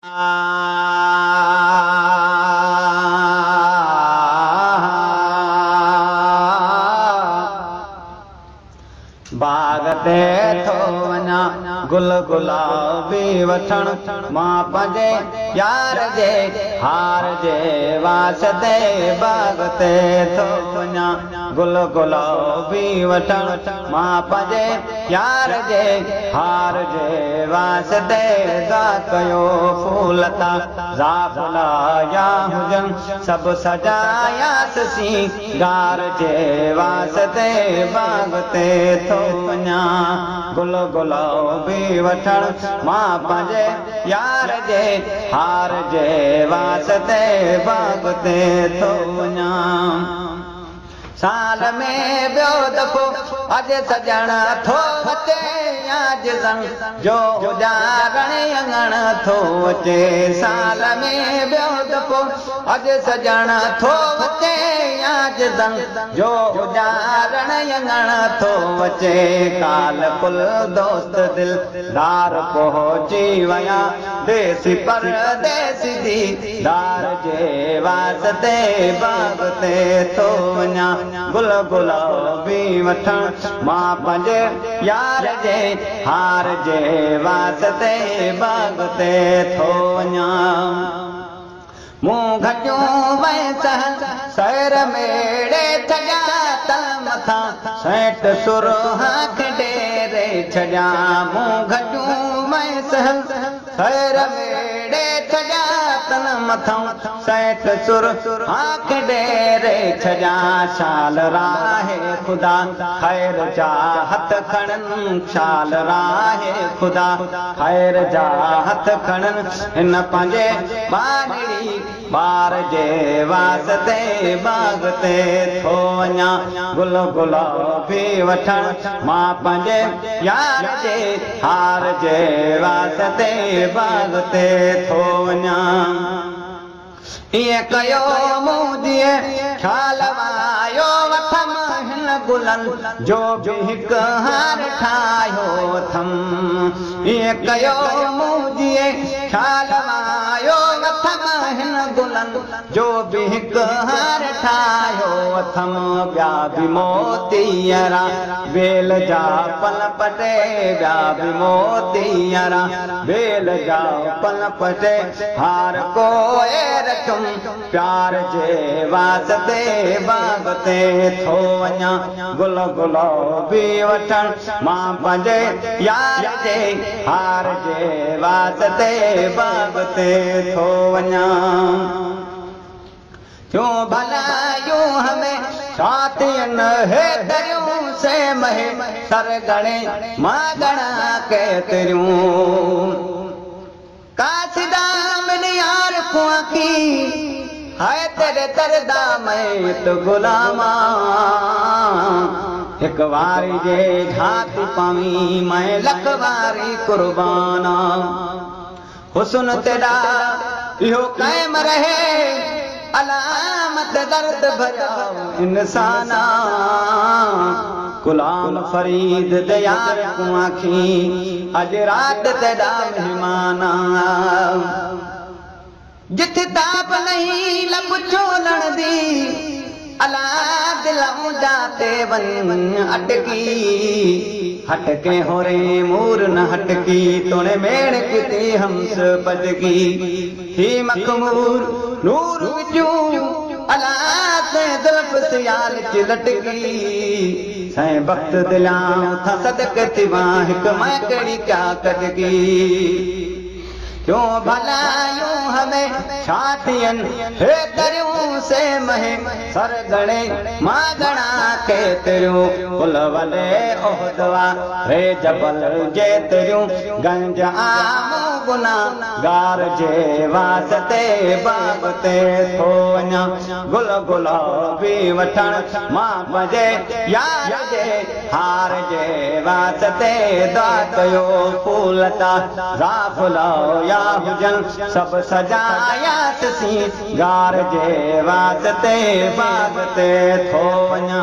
باغ تي ٿو وڃان گل گلابي وٺڻ، مان پنهنجي يار جي هار جي واسطي. باغ تي ٿو وڃان گل گلابي وٺڻ، مان پنهنجي يار جي هار جي واسطي. دعا ڪيو ڦول تان زافلا هجن، سڀ سجاياس سينگار جي واسطي. باغ تي ٿو وڃان گل گلابي وٺڻ، مان پنهنجي يار جي هار جي واسطي. باغ تي ٿو وڃان. سال ۾ ٻيو دفعو اڄ سڄڻ ٿو اچي، جو اجارڻ اڱڻ ٿو اچي. سال ۾ ٻيو دفعو اڄ سڄڻ ٿو اچي، جو اجارڻ اڱڻ ٿو اچي. ڪال ڪل دوست دل دار پهچي ويا، ديسي پرديس ديدار جي واسطي. باغ تي ٿو وڃان گل گلابي وٺڻ، مان پنهنجي يار جي هار جي واسطي. باغ تي ٿو وڃان. مون گهٽيون سير ميڙي ڇڏيا، تل مٿان سيٽ سر ڊيري ڇڏيا. مون گهٽيون سير ميڙي ڇڏيا، تل مٿان سيٽ سر ڊيري ڇڏيا. شال راهي خدا خير جا هٿ کڻن، شال راهي خدا خير جا هٿ کڻن هن پنهنجي ٻارڙي ٻار جي واسطي. باغ تي ٿو وڃان گل گلابي وٺڻ، مان پنهنجي يار جي هار جي واسطي. باغ تي ٿو وڃان. ائين ڪيو مون جيئن خيال آيو اٿم، هن گلن جو به هڪ هار ٺاهيو اٿم. ائين ڪيو مون جيئن خيال آيو اٿم، هن گلن جو به هڪ هار ٺاهيو اٿم. ٻيا به موتيئرا ويل جا پل پٽي، ٻيا به موتيئرا ويل جا پل پٽي، هار ڪوئي رکم پيار جي واسطي. باغ تي ٿو وڃان گل گلابي وٺڻ، مان پنهنجي يار جي هار جي واسطي. باغ تي ٿو وڃان. ڪيون ڀلايون همي ڇاتين هي دريون سي مهي سر گڻي مان گڻا ڪيتريون. कासिदा मिल यार कुआकी है तेरे दरदा मैं तो गुलामा, एक वारी जे झाती पावी मैं लख वारी कुर्बाना। हुस्न तेरा इहो कायम रहे अलामत दर्द भरा इंसाना। गुलाम फरीद दयार कुआखी अज रात तेरा मेहमाना। जिथ ताप नहीं लब चोलण दी, अला दिलऊं जाते वन अटकी। हटके होरे मूर न हटकी, तोणे मेण किते हमस पटकी। ही मखमूर नूर विचूं अला ते जुल्फ सियाल च लटकी। सैं वक्त दिलां था सदक थिवा हिक मैं कहिड़ी क्या कटकी। क्यों भलायूं हमें छातियन हे दरियूं से महे सर गणे मां गणा केतिरियूं। कुल वले ओहदवा रे जबल जेतिरियूं, गंज आमो गुना गार जे वास्ते। बाग ते थो वञा गुल गुलाबी वठण, मान पंहिंजे यार जे हार जे वास्ते। दुआ कयो फूल ता ज़ाफ़ला या हुजन, सभु सजायास सिंगार जे वास्ते। बाग ते थो वञा।